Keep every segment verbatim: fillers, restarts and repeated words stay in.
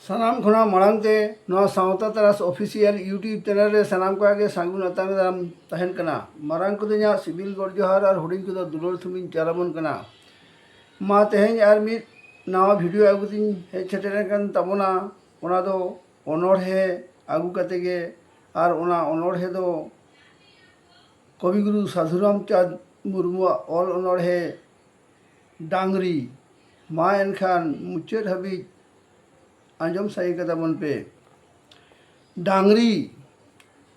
ᱥᱟᱱᱟᱢ ᱠᱷᱚᱱᱟᱜ ᱢᱟᱲᱟᱝ ᱛᱮ ᱱᱚᱣᱟ ᱥᱟᱶᱛᱟ ᱛᱟᱨᱟᱥ ᱚᱯᱷᱤᱥᱤᱭᱟᱞ YouTube ᱪᱮᱱᱮᱞ ᱨᱮ ᱥᱟᱱᱟᱢ ᱠᱚᱣᱟᱜ ᱜᱮ ᱥᱟᱹᱜᱩᱱ ᱟᱛᱟᱝ ᱫᱟᱨᱟᱢ ᱛᱟᱦᱮᱱ ᱠᱟᱱᱟ᱾ ᱢᱟᱨᱟᱝ ᱠᱚᱫᱚ ᱤᱧᱟᱹᱜ ᱥᱤᱵᱤᱞ ᱜᱚᱰ ᱡᱚᱦᱟᱨ ᱟᱨ ᱦᱩᱰᱤᱧ ᱠᱚᱫᱚ ᱫᱩᱞᱟᱹᱲ ᱛᱷᱩᱢᱤᱧ ᱪᱟᱞᱟᱵᱚᱱ ᱠᱟᱱᱟ᱾ ᱢᱟ ᱛᱮᱦᱮᱧ ᱟᱨ ᱢᱤᱫ ᱱᱟᱣᱟ ᱵᱷᱤᱰᱤᱭᱳ ᱟᱹᱜᱩ ᱛᱤᱧ ᱦᱮᱡ ᱥᱮᱴᱮᱨ ᱟᱠᱟᱱ ᱛᱟᱵᱚᱱᱟ᱾ ᱚᱱᱟ ᱫᱚ ᱚᱱᱚᱬᱦᱮ ᱟᱹᱜᱩ ᱠᱟᱛᱮ ᱜᱮ, ᱟᱨ ᱚᱱᱟ ᱚᱱᱚᱬᱦᱮ ᱫᱚ ᱠᱚᱵᱤᱜᱩᱨᱩ ᱥᱟᱫᱷᱩᱨᱟᱢᱪᱟᱸᱫᱽ ᱢᱩᱨᱢᱩᱣᱟᱜ ᱚᱞ ᱚᱱᱚᱬᱦᱮ ᱰᱟᱝᱨᱤ᱾ ᱢᱟ ᱮᱱᱠᱷᱟᱱ ᱢᱩᱪᱟᱹᱫ ᱦᱟᱹᱵᱤᱡ ᱟᱸᱡᱚᱢ ᱥᱟᱹᱭ ᱠᱟᱛᱟ ᱵᱚᱱ ᱯᱮ᱾ ᱰᱟᱝᱨᱤ᱾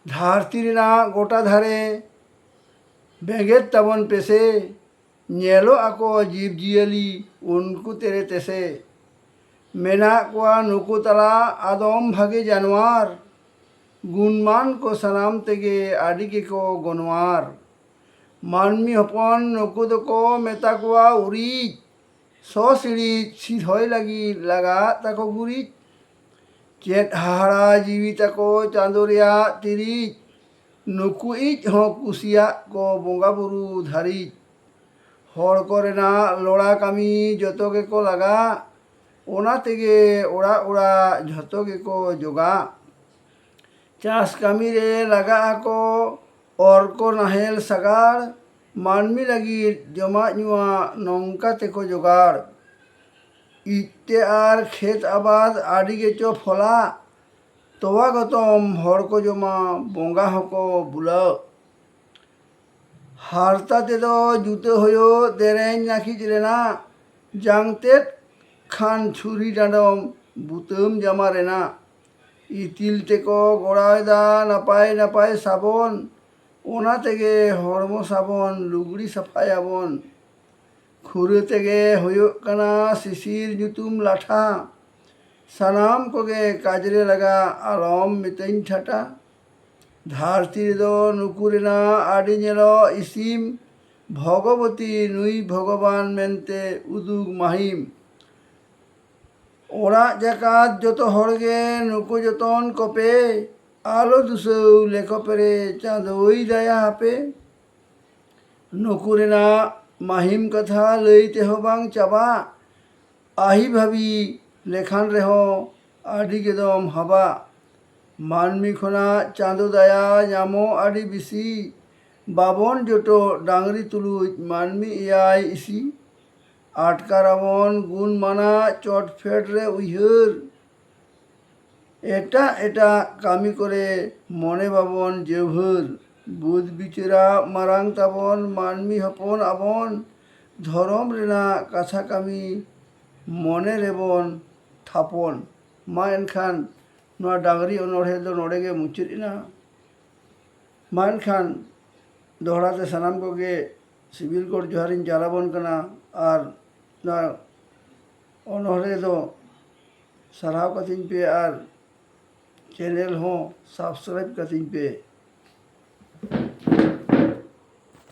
ᱫᱷᱟᱹᱨᱛᱤ ᱨᱮᱱᱟᱜ ᱜᱚᱴᱟ ᱫᱷᱟᱨᱮ ᱵᱮᱸᱜᱮᱫ ᱛᱟᱵᱚᱱ ᱯᱮᱥᱮ, ᱧᱮᱞᱚᱜ ᱟᱠᱚ ᱡᱤᱵᱽᱼᱡᱤᱭᱟᱹᱞᱤ ᱩᱱᱠᱩ ᱛᱮᱨᱮ ᱛᱮᱥᱮ᱾ ᱢᱮᱱᱟᱜ ᱠᱚᱣᱟ ᱱᱩᱠᱩ ᱛᱟᱞᱟ ᱟᱫᱚᱢ ᱵᱷᱟᱜᱮ ᱡᱟᱱᱣᱟᱨ, ᱜᱩᱱᱢᱟᱱ ᱠᱚ ᱥᱟᱱᱟᱢ ᱛᱮᱜᱮ ᱟᱹᱰᱤ ᱜᱮᱠᱚ ᱜᱚᱱᱣᱟᱨ᱾ ᱢᱟᱹᱱᱢᱤ ᱦᱚᱯᱚᱱ ᱱᱩᱠᱩ ᱫᱚᱠᱚ ᱢᱮᱛᱟ ᱠᱚᱣᱟ ᱩᱨᱤᱡ, ᱥᱚ ᱥᱤᱬᱤᱡ ᱥᱤᱫᱷᱚᱭ ᱞᱟᱹᱜᱤᱫ ᱞᱟᱜᱟᱜ ᱛᱟᱠᱚ ᱜᱩᱨᱤᱡ᱾ ᱪᱮᱫ ᱦᱟᱦᱟᱲᱟ ᱡᱤᱣᱤ ᱛᱟᱠᱚ ᱪᱟᱸᱫᱳ ᱨᱮᱭᱟᱜ ᱛᱤᱨᱤᱡ, ᱱᱩᱠᱩ ᱤᱡ ᱦᱚᱸ ᱠᱩᱥᱤᱭᱟᱜ ᱠᱚ ᱵᱚᱸᱜᱟ ᱵᱩᱨᱩ ᱫᱷᱟᱹᱨᱤᱡ᱾ ᱦᱚᱲ ᱠᱚᱨᱮᱱᱟᱜ ᱞᱚᱲᱟ ᱠᱟᱹᱢᱤ ᱡᱚᱛᱚ ᱜᱮᱠᱚ ᱞᱟᱜᱟ, ᱚᱱᱟ ᱛᱮᱜᱮ ᱚᱲᱟᱜ ᱚᱲᱟᱜ ᱡᱷᱚᱛᱚ ᱜᱮᱠᱚ ᱡᱚᱜᱟ᱾ ᱪᱟᱥ ᱠᱟᱹᱢᱤ ᱨᱮ ᱞᱟᱜᱟᱜ ᱟᱠᱚ ᱚᱨ ᱠᱚ ᱱᱟᱦᱮᱞ ᱥᱟᱜᱟᱲ, ᱢᱟᱹᱱᱢᱤ ᱞᱟᱹᱜᱤᱫ ᱡᱚᱢᱟᱜ ᱧᱩᱣᱟᱜ ᱱᱚᱝᱠᱟ ᱛᱮᱠᱚ ᱡᱚᱜᱟᱲ᱾ ᱤᱡ ᱛᱮ ᱟᱨ ᱠᱷᱮᱛ ᱟᱵᱟᱫ ᱟᱹᱰᱤ ᱜᱮᱪᱚ ᱯᱷᱚᱞᱟ, ᱛᱚᱣᱟ ᱜᱚᱛᱚᱢ ᱦᱚᱲ ᱠᱚ ᱡᱚᱢᱟ ᱵᱚᱸᱜᱟ ᱦᱚᱸᱠᱚ ᱵᱩᱞᱟᱹᱜ᱾ ᱦᱟᱨᱛᱟ ᱛᱮᱫᱚ ᱡᱩᱛᱟᱹ ᱦᱩᱭᱩᱜ ᱫᱮᱨᱮᱧ ᱱᱟᱹᱠᱤᱡ ᱨᱮᱱᱟᱜ, ᱡᱟᱝ ᱛᱮᱫ ᱠᱷᱟᱱ ᱪᱷᱩᱨᱤ ᱰᱟᱸᱰᱚᱢ ᱵᱩᱛᱟᱹᱢ ᱡᱟᱢᱟ ᱨᱮᱱᱟᱜ᱾ ᱤᱛᱤᱞ ᱛᱮᱠᱚ ᱜᱚᱲᱟᱣᱮᱫᱟ ᱱᱟᱯᱟᱭ ᱱᱟᱯᱟᱭ ᱥᱟᱵᱚᱱ, ᱚᱱᱟ ᱛᱮᱜᱮ ᱦᱚᱲᱢᱚ ᱥᱟᱵᱚᱱ ᱞᱩᱜᱽᱲᱤ ᱥᱟᱯᱷᱟᱭᱟᱵᱚᱱ᱾ ᱠᱷᱩᱨᱟᱹ ᱛᱮᱜᱮ ᱦᱩᱭᱩᱜ ᱠᱟᱱᱟ ᱥᱤᱥᱤᱨ ᱧᱩᱛᱩᱢ ᱞᱟᱴᱷᱟ, ᱥᱟᱱᱟᱢ ᱠᱚᱜᱮ ᱠᱟᱡᱽ ᱨᱮ ᱞᱟᱜᱟ ᱟᱞᱚᱢ ᱢᱤᱛᱟᱹᱧ ᱴᱷᱟᱴᱟ᱾ ᱫᱷᱟᱹᱨᱛᱤ ᱨᱮᱫᱚ ᱱᱩᱠᱩ ᱨᱮᱱᱟᱜ ᱟᱹᱰᱤ ᱧᱮᱞᱚᱜ ᱤᱥᱤᱢ, ᱵᱷᱚᱜᱚᱵᱚᱛᱤ ᱱᱩᱭ ᱵᱷᱚᱜᱚᱵᱟᱱ ᱢᱮᱱᱛᱮ ᱩᱫᱩᱜ ᱢᱟᱹᱦᱤᱢ᱾ ᱚᱲᱟᱜ ᱡᱟᱠᱟᱛ ᱡᱚᱛᱚ ᱦᱚᱲ ᱜᱮ ᱱᱩᱠᱩ ᱡᱚᱛᱚᱱ ᱠᱚᱯᱮ, ᱟᱞᱚ ᱫᱩᱥᱟᱹᱣ ᱞᱮᱠᱚ ᱯᱮᱨᱮ ᱪᱟᱸᱫᱳᱭ ᱫᱟᱭᱟ ᱟᱯᱮ᱾ ᱱᱩᱠᱩ ᱨᱮᱱᱟᱜ ᱢᱟᱹᱦᱤᱢ ᱠᱟᱛᱷᱟ ᱞᱟᱹᱭ ᱛᱮᱦᱚᱸ ᱵᱟᱝ ᱪᱟᱵᱟᱜ, ᱟᱹᱦᱤ ᱵᱷᱟᱹᱵᱤ ᱞᱮᱠᱷᱟᱱ ᱨᱮᱦᱚᱸ ᱟᱹᱰᱤ ᱜᱮᱫᱚᱢ ᱦᱟᱵᱟ᱾ ᱢᱟᱹᱱᱢᱤ ᱠᱷᱚᱱᱟᱜ ᱪᱟᱸᱫᱚ ᱫᱟᱭᱟ ᱧᱟᱢᱚᱜ ᱟᱹᱰᱤ ᱵᱮᱥᱤ᱾ ᱵᱟᱵᱚᱱ ᱡᱚᱴᱚ ᱰᱟᱝᱨᱤ ᱛᱩᱞᱩᱡ ᱢᱟᱹᱱᱢᱤ ᱮᱭᱟᱭ ᱤᱥᱤ᱾ ᱟᱴᱠᱟᱨᱟᱵᱚᱱ ᱜᱩᱱ ᱢᱟᱱᱟᱜ ᱪᱚᱴ ᱯᱷᱮᱰ ᱨᱮ ᱩᱭᱦᱟᱹᱨ᱾ ᱮᱴᱟᱜ ᱮᱴᱟᱜ ᱠᱟᱹᱢᱤ ᱠᱚᱨᱮ ᱢᱚᱱᱮ ᱵᱟᱵᱚᱱ ᱡᱟᱹᱣᱦᱟᱹᱨ᱾ ᱵᱩᱫ ᱵᱤᱪᱟᱹᱨᱟᱜ ᱢᱟᱨᱟᱝ ᱛᱟᱵᱚᱱ ᱢᱟᱹᱱᱢᱤ ᱦᱚᱯᱚᱱ ᱟᱵᱚᱱ᱾ ᱫᱷᱚᱨᱚᱢ ᱨᱮᱱᱟᱜ ᱠᱟᱛᱷᱟ ᱠᱟᱹᱢᱤ ᱢᱚᱱᱮ ᱨᱮᱵᱚᱱ ᱛᱷᱟᱯᱚᱱ᱾ ᱢᱟ ᱮᱱᱠᱷᱟᱱ ᱱᱚᱣᱟ ᱰᱟᱝᱨᱤ ᱚᱱᱚᱬᱦᱮ ᱫᱚ ᱱᱚᱰᱮ ᱜᱮ ᱢᱩᱪᱟᱹᱫ ᱮᱱᱟ᱾ ᱢᱟ ᱮᱱᱠᱷᱟᱱ ᱫᱚᱦᱲᱟ ᱛᱮ ᱥᱟᱱᱟᱢ ᱠᱚᱜᱮ ᱥᱤᱵᱤᱞ ᱜᱚᱰ ᱡᱚᱦᱟᱨᱤᱧ ᱪᱟᱞ ᱟᱵᱚᱱ ᱠᱟᱱᱟ᱾ ᱟᱨ ᱱᱚᱣᱟ ᱚᱱᱚᱬᱦᱮ ᱫᱚ ᱥᱟᱨᱦᱟᱣ ᱠᱟᱹᱛᱤᱧ ᱯᱮ ᱟᱨ ᱪᱮᱱᱮᱞ ᱦᱚᱸ ᱥᱟᱵᱥᱠᱨᱟᱭᱤᱵ ᱠᱟᱹᱛᱤᱧ ᱯᱮ᱾